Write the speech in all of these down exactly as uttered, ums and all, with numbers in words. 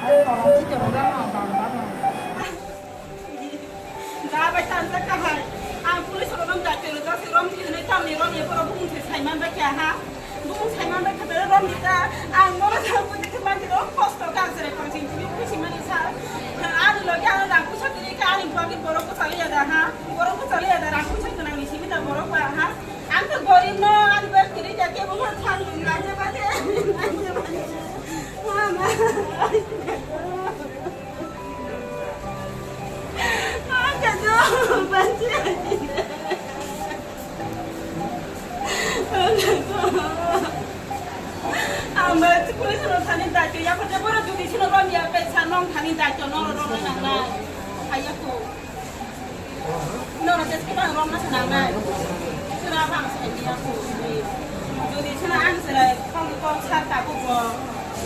Da bai tanjak kahai. Ang police rok nang dakti rwjak se rom di hinui tamni rom ye borok bumung se saiman bai kha ha. Bumung saiman bai kha rom di ta. Ang bono thang pudi khe mangti rom kosto ka jere pang sing pudi pudi sing mani sa. Ani loge ano rang kusa tiri ka ani pocket borok ko chali ya da ha. Borok ko chali ya da rang kusa ko nang ni simi da borok ba ha. Ang to gorib no ani bai tiri ja ke bo thang dun na je ba de. Mama. Ang bai police rok thani daityo, yapha je borok jodi sino rom ya, pe sa nong thani daityo, noro romna nangnai. Haiya ko. Noro tes kebang romna se nangnai. Sura bang se dia ko. Jodi sino ang sere kong kong sar ta ko bo.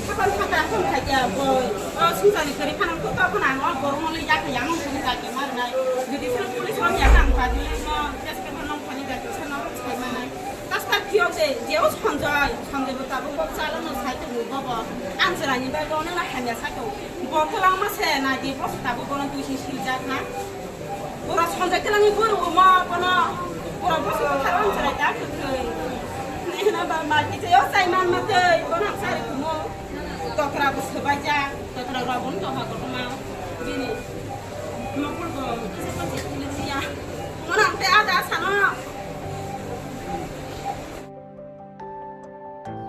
Kapan thangka thang khaikya boi. O sumsani kwrwi phano kok phano ang o borok no le yak yang thani ta khe mar nai. Jodi sino police rom ya ang pa dile no test paper no phani da kisa no sai manai. Pastor phiyok de jeo Sanjoy, Sanjoy bo tabuk kok chala no sai tongo bobo. Ang chwraini bai bono na hamya sai tongo. Bo kwlangma se nai di bo tabuk bono twi si siljak na. Bora Sanjoy kwlangni buru mo bono. Bora bo se tharo ang chwrai ta kwthwi. Nihna ba ma kiche yo sai man ma tei bono ang sai kumo. Totra bo swbaijak, totra rok bo wng tongkha kotorma. Bini mokol bo kisa kisa kisa ya. Mona ang tei ada sano.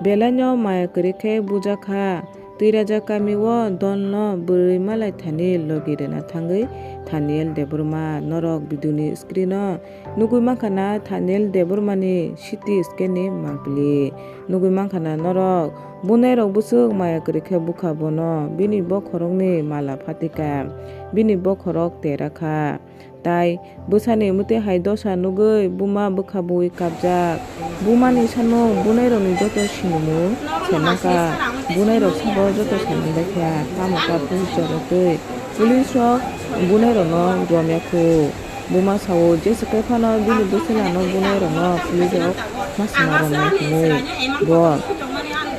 Belaino maya kwrwi khe bujakha. Twiraja kami o dolno bwrwi malai thani logi rwna thangwi Thaniel Debbarma norok video ni screen o Nugwi mankha na Thaniel Debbarmani C T scan ni mangpili. Nugwi mankha na norok. Bunai rok bwswk maya kwrwi khe bukha bono. Bini bokhorokni mala phatika. Bini bokhorok tera kha. Tai bwsani mwtwi hai dosa nugwi buma bwkha bui kapjak. Bumani sano bunai rokni joto sinimung se mankha. Bunai rok sabo joto saimung bai kha. Tamo ta police rok twi. Police rok bunai rokno romya khu. Buma sao, jesa khe phano bini bwswlano bunai rokno police rok ma swma romnai hinwi. Bo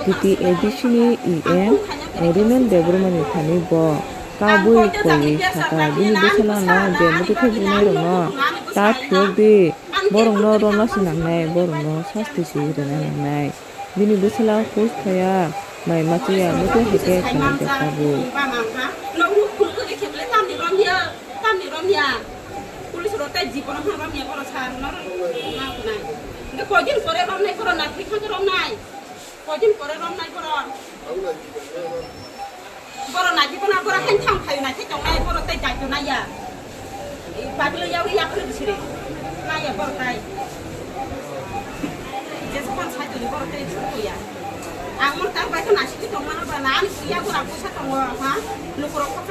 T T A D C ni E M Rinel Debbarmani thani bo kabui koiwi sakha, bini bwswlano je mwtwi khe bunai rokno ta phiyok di, borokno romna se nangnai, borokno sasti se rwna nangnai. Bini bwswla hus thaya, mai machiya, mwtwi hai khe khainai khe tabuk. Tamni romya, police rok tei jibon romya, borok sa rok no rok ma kunai. Hingke koidin pore romnai, borok na thwi thang romnai. Koidin pore romnai borok. Borok na jibon borok hain thang phaio na thwi tongnai, borok tei jai tongnai ya. Baglo yawi yaphre bisire. Naya borok tai. Jesa kon sai toni borok tai suko ya. Ang mon tang bai khana siki tong mano ba na ani ya gura pusa tongo ha. Lukurok kok